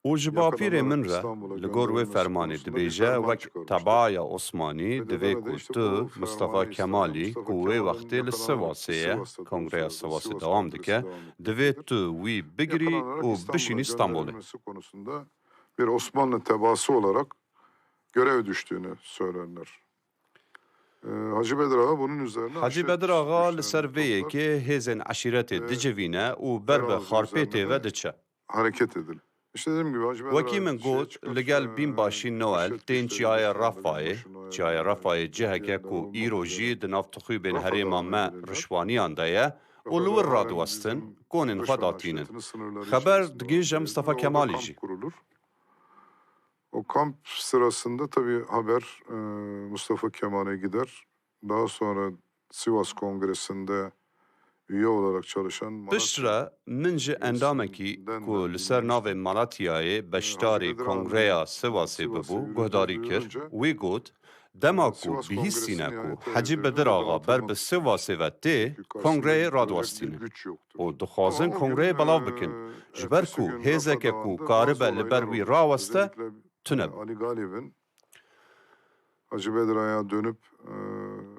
Û ji bapîrê min re, li gor wê fermanê dibêje, wek tebaaya Osmanî, divê ku tu, Mustafa Kemalî, ku wê wextê li Sivasê ye, Kongreya Sivasê dewam dike, divê tu wî bigirî û bişînî Stenbolê. Bir Osmanlı tebaası olarak görev düştüğünü söylerler. Ee, Hacı Bedir Ağa bunun üzerine Hacî Bedir Axa li ser vê yekê hêzên eşîretê dicivîne û ber bi Xarpêtê ve diçe. Hareket edin. İşte dediğim gibi Hacı Bedir Wekî Ağa min got, li gel bînbaşî Noel tên çiyayê Refayê. Çiyayê Refayê ciheke ku îro jî di nav tixûbên herêma me Rişwaniyan de ye û li wir radiwestin, konên xwe datînin. Xeber digihîje Mustafa Kemalî jî. O kamp sırasında tabii haber, e, Mustafa Kemal'e gider. Daha sonra Sivas Kongresi'nde üye olarak çalışan Piştre min ji endamekî ku li ser navê Malatyayê beşdarî Kongreya Sivasê bibû guhdarî kir. Wî got, dema ku bihîstîne ku Hecî Bedir Axa ber bi Sivasê ve tê, kongreyê radiwestînin û dixwazin kongreyê belav bikin, ji ber ku hêzeke ku karibe li ber wî raweste, tune bû. Ali Galib'in Hacı Bedir Ağa'ya dönüp, e,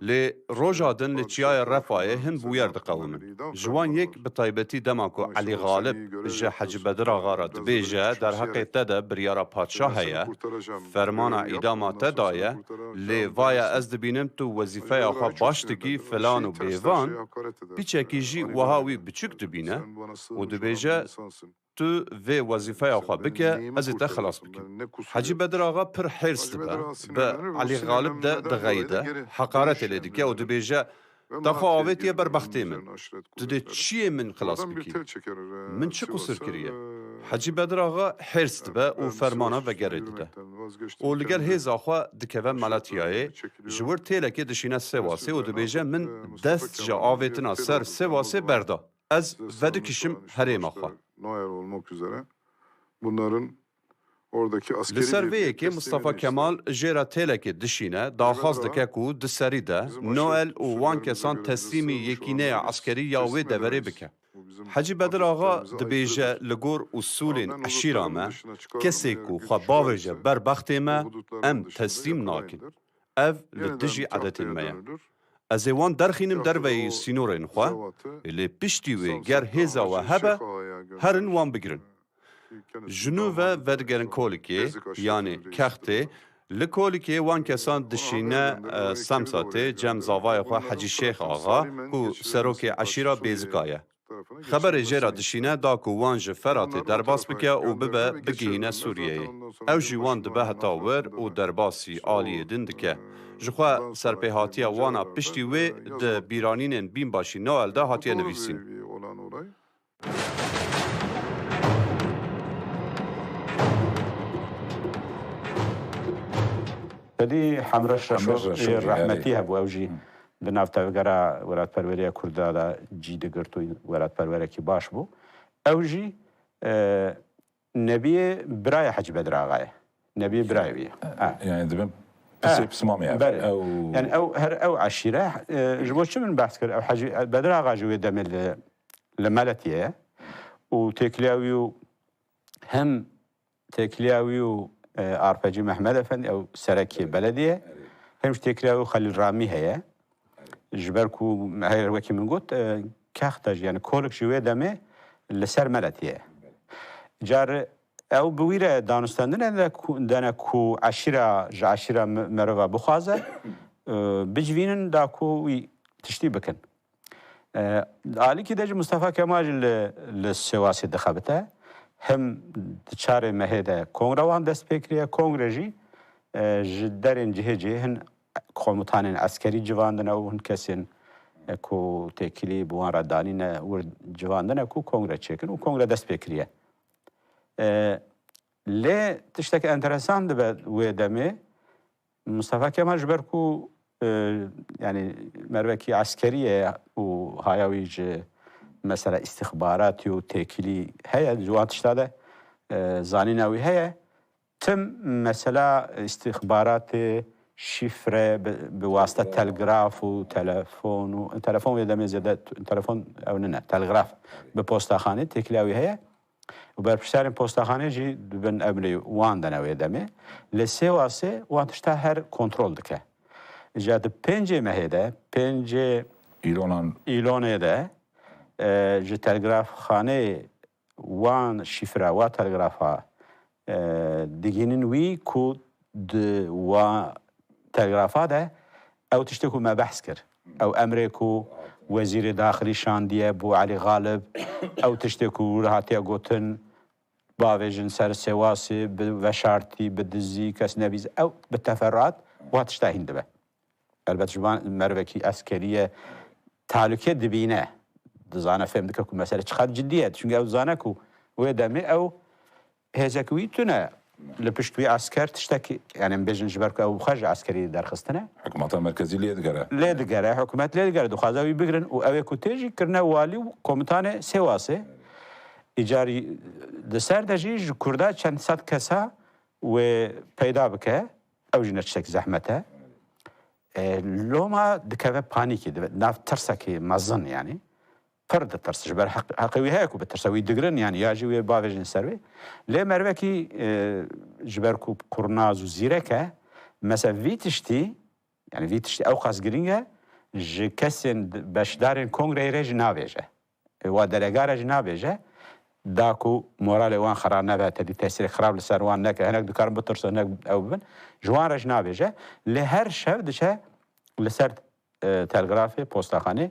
Lê roja din li çiyaya Refayê hin bûyer diqewimin. Ji wan yek bi taybetî dema ku Elî Xalib ji Hecî Bedir Axa re dibêje, derheqê te de biryara padşah heye, fermana îdama te daye, lê vaye ez dibînim tu wezîfeya xwe baş dikî filan û bêvan, piçekî jî wiha wî biçûk dibîne û dibêje, tu vê wezîfeya xwe bike, ez ê te xilas bikim. Hecî Bedir Axa pir hêrs dibe, bi Elî Xalib de dixeyide, heqaretê lê dike û dibêje, te xwe avêtiye ber bextê min. Tu dê çiyê min xilas bikî? Min çi qusir kiriye? Hecî Bedir Axa hêrs dibe û fermana vegerê dide. Û li gel hêza xwe dikeve Malatyayê, ji wir têlekê dişîne Sêwasê û dibêje, min dest ji avêtina ser Sêwasê berda. Ez vedikişim herêma xwe. Noel olmak üzere bunların oradaki Li askeri ser vê birliğe yekê teslim Mustafa edilmesi Kemal jê re têlekê dişîne, daxwaz dike ku di serî de Noel û wan kesan teslîmî yekîneya eskerî ya wê deverê bike. Hecî Bedir Axa dibêje, li gor usulên eşîra me, kesê ku xwe bavêje ber bextê me, em teslîm nakin. Ev li dijî edetên me ye. Ez ê wan derxînim derveyî sînorên xwe, lê piştî wê ger hêza we hebe, herin wan bigirin. Ji nû ve vedigerin Kolikê, yanê Kextê, li Kolikê wan kesan dişîne, e, Semsatê, cem zavayê xwe Hecî Şêx Axa, ku serokê eşîra Bêzika ye. Xeberê jê re dişîne da ku wan ji Feratê derbas bike û bibe bigihîne Sûriyeyê. Ew jî wan dibe heta wir û derbasî aliyê din dike. Jixwe serpêhatiya wana piştî wê di bîranînên bînbaşî Noel de hatiye nivîsîn. Sedî Hemre Şeşo, Hemre Şeşo jî, rehmetî, erê, hebû, ew jî di nav tevgera welatperweriya Kurda de cî digirt û welatperwerekî baş bû. Ew jî, e, nebiyê birayê Hecî Bedir Axa ye. Nebiyê birayê wî ye. Ha. Yani dibin pisê, eh, pismamê ye. Belê. Ew Yani ew, her ew eşîre, e, ji bo çi min behs kir? Ew Hecî Bedir Axa ji wê demê li, li Meletiyê ye. Û têkiliya wî û hem têkiliya wî û, e, Arpecî Mehmed Efendî, ew serekê belediyê, hem jî têkiliya wî û Xelîl Ramî heye. Ji ber ku her wekî min got, e, Kexta jî, yani Kolik ji wê demê li ser Meletiyê ye. Car ew bi wî re danûstendine de ku, dene ku eşîra, ji eşîra me-, merova bixwaze, e, bicivînin da ku wî tiştî bikin. E, alîkî de jî Mustafa Kemal jî li, li Sêwasê dixebite. Hem di çarê mehê de kongre wan dest pê kiriye. Kongre jî, e, ji derên cihê cihê hin komutanên eskerî civandine û hin kesên, e, ku têkilî bi wan re danîne wir civandine ku kongre çêkin û kongre dest pê kiriye. E, lê tiştek enteresan dibe wê demê, Mustafa Kemal ji ber ku, e, yani mervekî eskerî ye û haya wî ji mesela îstixbaratî û têkilî heye, ji wan tişta de, e, zanîna wî heye. Tim mesela îstixbaratê, şifre, bi, bi wasita telgraf û telefon û, telefon wê demê zêde, telefon ew nine, telgraf bi postaxanê têkiliya wî heye. Û berpirsarên postaxanê jî di bin emrê wan de ne wê demê. Lê Sêwasê wan tişta her kontrol dike. Îca di pêncê mehê de, pêncê Îlonan. Îlonê de, e, ji telgrafxaneyê wan şifra, wa telgrafa, e, digihînin wî ku di wa telgrafa de ew tiştê ku me behs kir. Ew emrê ku Wezîrê Daxilî şandiye bo Elî Xalib, ew tiştê ku wir hatiye gotin, bavêjin ser Sêwasê, bi veşartî, bi dizî, kes nebîz, ew bi teferruat wa tişta hîn dibe. Elbet ji van mervekî eskerî ye, tehlûke dibîne, dizane, fêm dike ku mesele çiqas cidî ye. Çunke ew dizane ku wê demê ew hêzek wî tune, Li pişt wî esker tiştekî, yani em bêjin ji ber ku ew bi xwe ji eskerî derxistine. Hikûmeta merkezî lê digere. Lê digere, hikûmet lê digere, dixwaze wî bigrin û ew ê ku tê jî kirine walî û komutanê Sêwasê. Îcar di ser de jî ji Kurda çend sed kesa wê peyda bike, ew jî ne tiştekî zehmet e. E, loma dikeve panîkê, dibe nav tirsekî mezin yani. Pir ditirse, ji ber heq-, heqê wî heye ku bitirse, wî digirin yani, ya jî wê bavêjin ser wê. Lê mervekî, e, ji ber ku kurnaz û zîrek e, mesela vî tiştî, yani vî tiştî ew qas girîng e, ji kesên d-, beşdarên kongreyê re jî nabêje. E, wa delegara jî nabêje, da ku moralê wan xera nebe, tedî tesîrek xirab li ser wan neke, hinek dikarin bitirsin, hinek ew bibin, ji wan re jî nabêje. Lê her şev diçe li ser, e, telgrafê, postaxanê.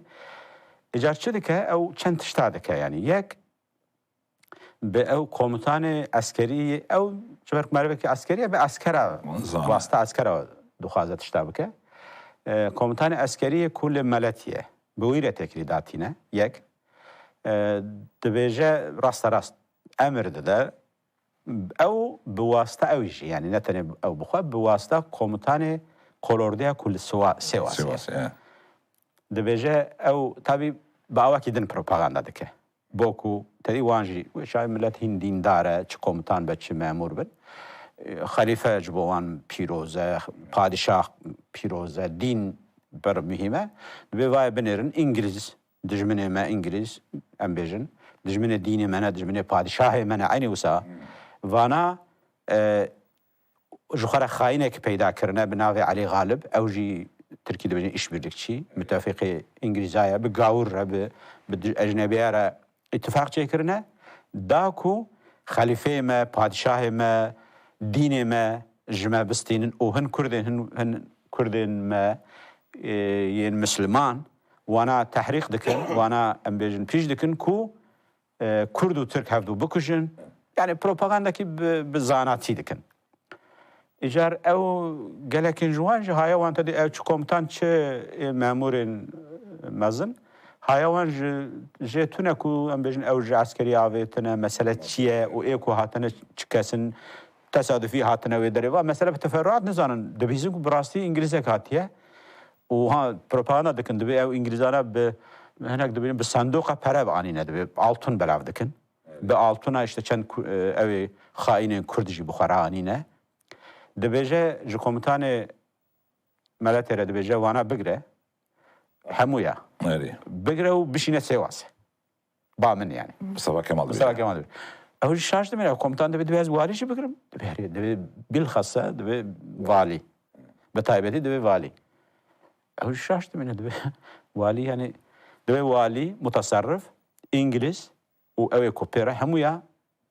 Îcar çi dike? Ew çend tişta dike yani. Yek, bi ew komutanê eskerî, ew ji ber ku merivekî eskerî ye, bi eskera, Zane. Wasta eskera dixwaze tişta bike. E, komutanê eskerî yê ku li Meletî ye. Bi wî re têkilî datîne. Yek. E, dibêje raste rast emir dide. Ew bi wasta ew jî, yani ne tenê ew bi xwe, bi wasta komutanê kolordeya ku li Siwa-, Sêwasê ye. Sêwasê, e. Dibêje ew tabî bi awakî din propaganda dike. Bo ku tedî wan jî, şayê millet hîn dîndar e, çi komutan be, çi memûr bin. E, xelîfe ji bo wan pîroz e, padîşah pîroz e, dîn pir muhîm e. Dibê vayê binêrin, Îngilîz, dijminê me Îngilîz, em bêjin, dijminê dînê me ne, dijminê padîşahê me ne, eynî wisa. Vana, e, ji xwe re xayînek peyda kirine bi navê Elî Xalib. Ew jî tirkî dibêjin îşbirlikçî, mutefîqê Îngilîza ye, bi gawir re, bi, bi di-, ecnebiya re îtifaq çêkirine. Da ku xelîfeyê me, padîşahê me, dînê me ji me bistînin û hin Kurdên, hin, hin Kurdên me, e, yên Misliman, wana tehrîk dikin, wana em bêjin pîş dikin ku e, Kurd û Tirk hevdû bikujin. Yani propagandakî bi, bi zanatî dikin. Îcar ew gelekên ji wan jî haya wan tedî ew çi komutan çi, e, memûrên, e, mezin. Haya wan ji, jê tune ku em bêjin ew ji eskerî avêtine, mesele çi ye û ê ku hatine çi kesin tesadufî hatine wê derê. Va mesele bi teferruat nizanin. Dibîzin ku bi rastî Îngilîzek hatiye. Û ha propaganda dikin, dibê ew Îngilîzana bi hinek dibînin bi sendoqa pere bianîne, dibê altun belav dikin. Bi altuna işte çend ku-, e, ew ê xaînên Kurd jî bi xwe re anîne. Dibêje ji komutanê Meletê re dibêje wana bigre, hemûya. Erê. Bigre û bişîne Sêwasê. Ba min yani. Mustafa Kemal Mustafa dibêje. Kemal dibêje. Ew jî şaş dibîne, ew komutan dibê, dibê ez walî jî bigrim. Dibê herê, dibê bilxasa, dibê valî. Bi taybetî dibê valî. Ew jî şaş dibîne, dibê walî yani, dibê walî, mutasarrif, Îngilîz û ew ê ku pê re hemûya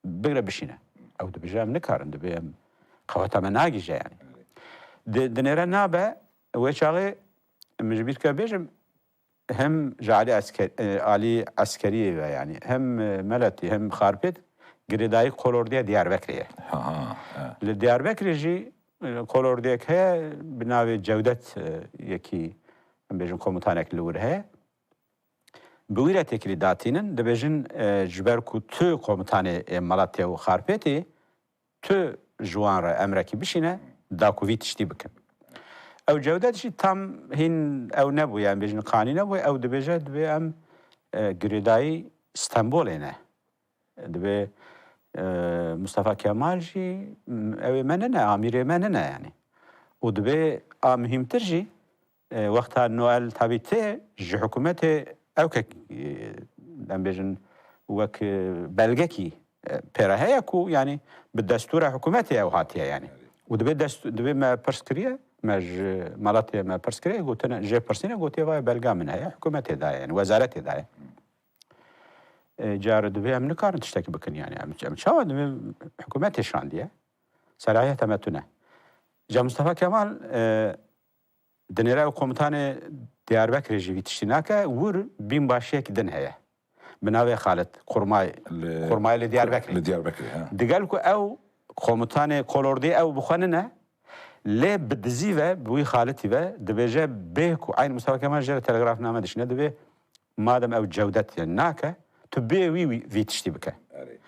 bigre bişîne. Ew dibêje em nikarin, dibê em qeweta me nagîje yani. Di, dinêre nabe, wê çaxê min ji bîr ke bêjim, hem ji alî esker, e, alî eskeriyê ve yani, hem, e, Meletî, hem Xarpêt girêdayî kolordiya Diyarbekirê ye. Ha, ha, evet. Li Diyarbekirê jî, e, kolordiyek heye bi navê Cewdet, e, yekî, em bêjin, komutanek li wir heye. Bi wî re têkilî datînin, dibêjin, e, ji ber ku tu komutanê, e, Malatya û Xarpêtê, tu ji wan re emrekî bişîne, da ku vî tiştî bikin. Ew Cewdet jî tam hîn ew nebû, yani bêjin qanî nebû, ew dibêje, dibê em, e, girêdayî Stenbolê ne. Dibê, e, Mustafa Kemal jî, m-, ew ê me nine, amîrê me nine yani. Û dibê a muhîmtir jî, e, wexta Noel tabî tê ji hikûmetê ew ke, e, em bêjin wek, e, belgekî, e, pê re heye ku yani bi destûra hikûmetê ew hatiye yani. Û dibê dest, dibê me pirs kiriye, me ji Malatya me pirs kiriye, gotine, jê pirsîne, gotiye vay belga min heye, hikûmetê daye yani, wezaretê daye. E, cara dibê em nikarin tiştekî bikin yani. Em, em çawa dibê hikûmetê şandiye? Selahiyeta me tune. Ca Mustafa Kemal, e, dinêre ew komutanê Diyarbekirê jî vî tiştî nake, wir bînbaşiyek din heye. Bi navê Xalit, kurmay, Li, kurmayê li Diyarbekirê. Li Diyarbekirê, ha. Digel ku ew komutanê kolordê ew bi xwe nine, lê bi dizî ve, bi wî Xalitî ve, dibêje bê ku eyn Mustafa Kemal jê re telegrafname dişîne, dibê madem ew Cewdet nake, tu bê wî, wî vî tiştî bike. Erê.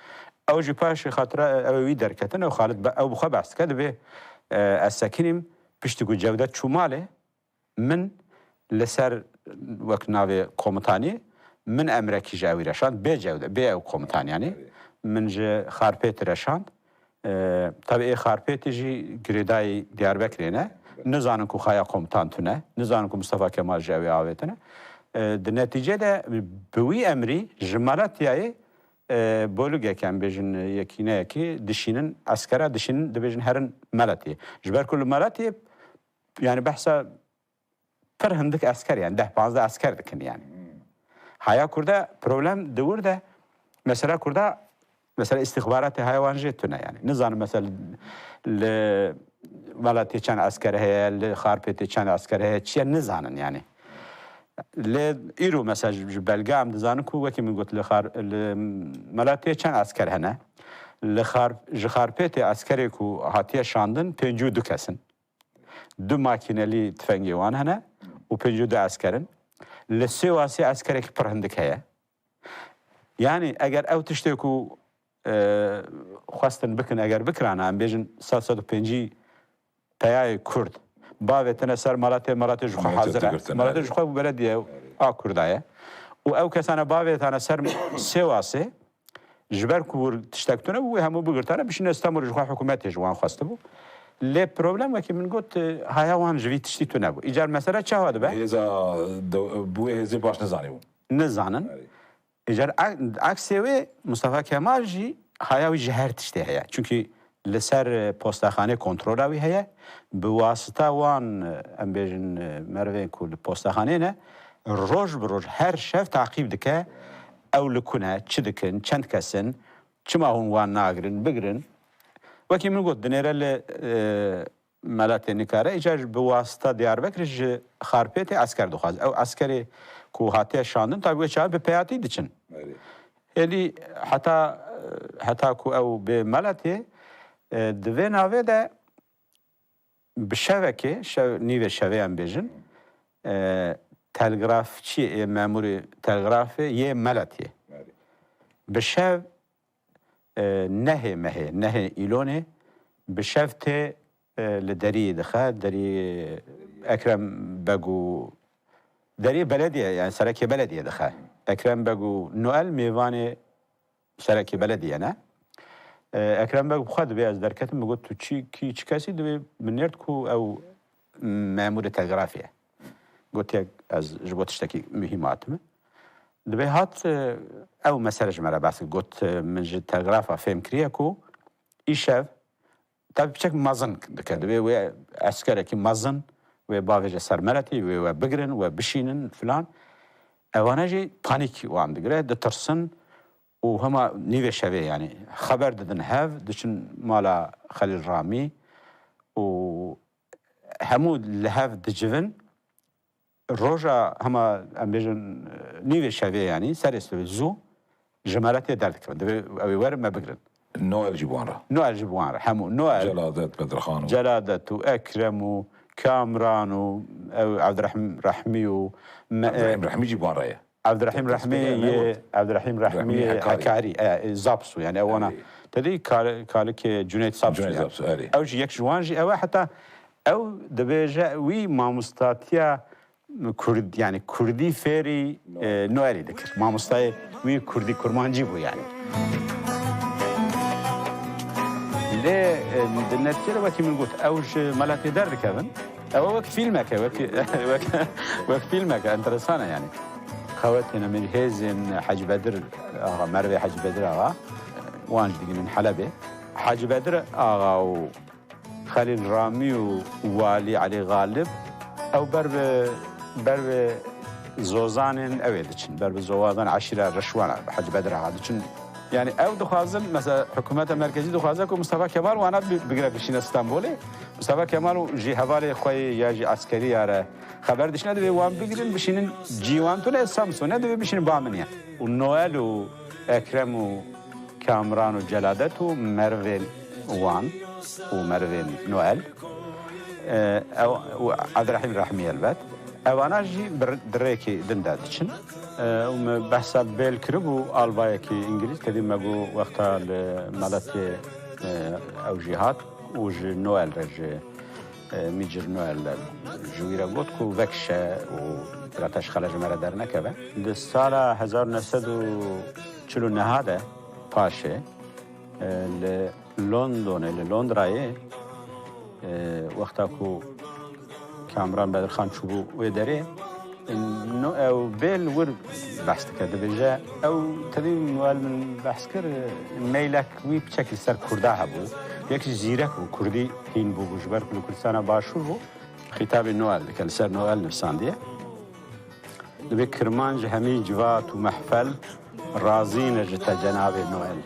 Ew jî paşê xatira ew ê wî derketin, ew Xalid be-, ew bi xwe behs dike, dibê, e, ez sekinîm, piştî ku Cewdet çû malê, min li ser wek navê komutanî, min emrekî ji ewî reşand, bê Cewdet, bê ew komutan yanî. Min ji Xarpêtî reşand. E, tabi ê Xarpêtî jî girêdayî Diyarbekirê ne. Nizanin ku xaya komutan tune, nizanin ku Mustafa Kemal ji ewê avêtine. E, di netîce de bi wî emrî ji Malatyayê, e, bolugek em bêjin yekîneyekî dişînin, eskera dişînin, dibêjin herin Malatyê. Ji ber ku li Malatyê, yani behsa pir hindik esker, yani deh panzdeh esker dikin yani. Haya Kurda problem di wir de, mesela Kurda, mesela istixbaratê haya wan jê tune yani. Nizanim mesela li Malatyê çend esker heye, li Xarpêtê çend esker heye, çiye nizanin yani. Lê îro mesela ji, ji belge em dizanin ku wekî min got li Xar-, li Malatyê çend esker hene. Li Xar-, ji Xarpêtê eskerê ku hatiye şandin pêncî û du kes in. Du makînelî tifengê wan hene û pêncî û du esker in. Li Sêwasê eskerekî pir hindik heye. Yani eger ew tiştê ku, e, xwestin bikin, eger bikirana, em bêjin sed, sed û pêncî peyayê Kurd bavêtine ser Malatê, Malatê ji xwe hazir e. Malatê ji xwe belediye a Kurda ye. Û ew kesane bavêtane ser Sêwasê, ji ber ku wir tiştek tune bû, wê hemû bigirtane, bişîne Stenbolê, ji xwe hikûmetê ji wan xwestibû. Lê problem wekî min got, e, haya wan ji vî tiştî tune bû. Îcar mesele çawa dibe? Hêza de-, bi wê hêzê baş nizanîbûn. Nizanin. Erê. Îcar a-, aksê wê Mustafa Kemal jî haya wî ji her tiştê heye. Çunkî li ser, e, postaxanê kontrola wî heye. Bi wasita wan, e, em bêjin, e, merivên ku li postaxanê ne, roj bi roj her şev taqîb dike. Ew li ku ne, çi dikin, çend kes in, çima hûn wan nagirin, bigirin. Wekî min got, dinêre li, e, Meletê nikare, îcar bi wasita Diyarbekirê ji Xarpêtê esker dixwaz. Ew eskerê ku hatiye şandin, tabi wê çawa bi peyatî diçin. Erê. Hêlî heta, heta ku ew bê Meletê, e, di vê navê de bi şevekê, şev, nîvê şevê em bêjin, e, telgrafçiyê, ê memûrê telgrafê yê Meletê. Erê. Bi şev, e, nehê mehê, nehê îlonê bi şev tê, e, li deriyê dixe, deriyê Ekrem Beg û deriyê belediye, yani serekê belediye dixe. Ekrem Beg û Noel mêvanê serekê belediye ne. E, Ekrem Beg bi xwe dibê ez derketim, min got, "Tu çi, kî, çi kesî?" Dibê min nêrd ku ew memûrê telgrafê ye. Gotiye, "Ez ji bo tiştekî muhîm hatime." Dibê hat, e, ew mesele ji me re behs kir. Got, e, "Min ji telgrafa fêm kiriye ku îşev," tabi piçek mezin dike. Dibê wê eskerekî mezin, wê bavêje ser Meletê, wê we bigirin, we bişînin filan. Evane jî panîk wan digire, ditirsin û hema nîvê şevê, yani xeber didin hev, diçin mala Xelîl Ramî û hemû li hev dicivin. Roja hema, em bêjin, nîvê şevê, yanî serê sibê zû ji Meletê derdikevin. Divê ew ê werin me bigirin. Noel jî bi wan re. Noel jî bi wan re. Hemû Noel, Celadet, Bedirxan û Celadet û Ekrem û Kamran û ew Evdirehîm Rehmî û me-, Evdirehîm Rehmî jî bi wan re ye. Evdirehîm Rehmî yê, Evdirehîm Rehmî yê Hekarî. Hekarî, e, e, Zaps bû, yani ew wana. Erê. Te dî kar-, kalikê Cüneyt Zaps bû, Cüneyt yani. Zaps, erê. Ew jî yek ji wan jî ew e, heta ew dibêje wî mamostatiya Kurd, yani Kurdî fêrî, e, Noelî dikir. Mamostayê wî Kurdî Kurmancî bû yani. Lê, e, di netîcede wekî min got, ew ji Meletê derdikevin. Ew wek fîlmeke, wek, wek, wek fîlmeke, enteresan e yani. Xewetên em ê hêzên Hecî Bedir Axa, merivê Hecî Bedir Axa, wan jî digihînin Helebê. Hecî Bedir Axa û Xelîl Ramî û Walî Elî Xalib, ew ber bi, ber bi zozanên ew ê diçin, ber bi zozanên eşîra Reşwana, Hecî Bedir Axa diçin. Yani ew dixwazin, mesela hikûmeta merkezî dixwaze ku Mustafa Kemal wana bi-, bigire bişîne Stenbolê. Mustafa Kemal û jî hevalê xwe yê ya jî eskerî ya re xeber dişine, divê wan bigirin, bişînin cî wan tune, Samsunê, divê bişînin ba min ye. Û Noel û Ekrem û Kamran û Celadet û merivên wan û merivên Noel, e, ew, û Evdirehîm Rehmî elbet. Evana jî bi, bi rêkê din de diçin. E, û me behsa Bêl kiribû, albayekî îngilîz, tevî me got wexta li meletê, e, ew jî hat û ji Noel re, ji, e, Major Noel re ji wî re got ku vekişe û bira teşxele ji me re dernekeve. Di sala hezar û neh sed û çil û neh de paşê, e, li Londonê, li Londrayê, e, wexta ku Kamran Bedirxan çûbû wê derê, no, ew Bêl wir behs dike, dibêje, ew tevî Noel min behs kir, meylek wî piçek li ser Kurda hebû. Yek jî zîrek bû, Kurdî hîn bûbû, ji ber ku li Kurdistana Başûr bû. Xîtabê Noel dike, li ser Noel nivîsandiye. Dibê Kirmanc hemî civat û mehfel razî ne ji te cenabê Noel.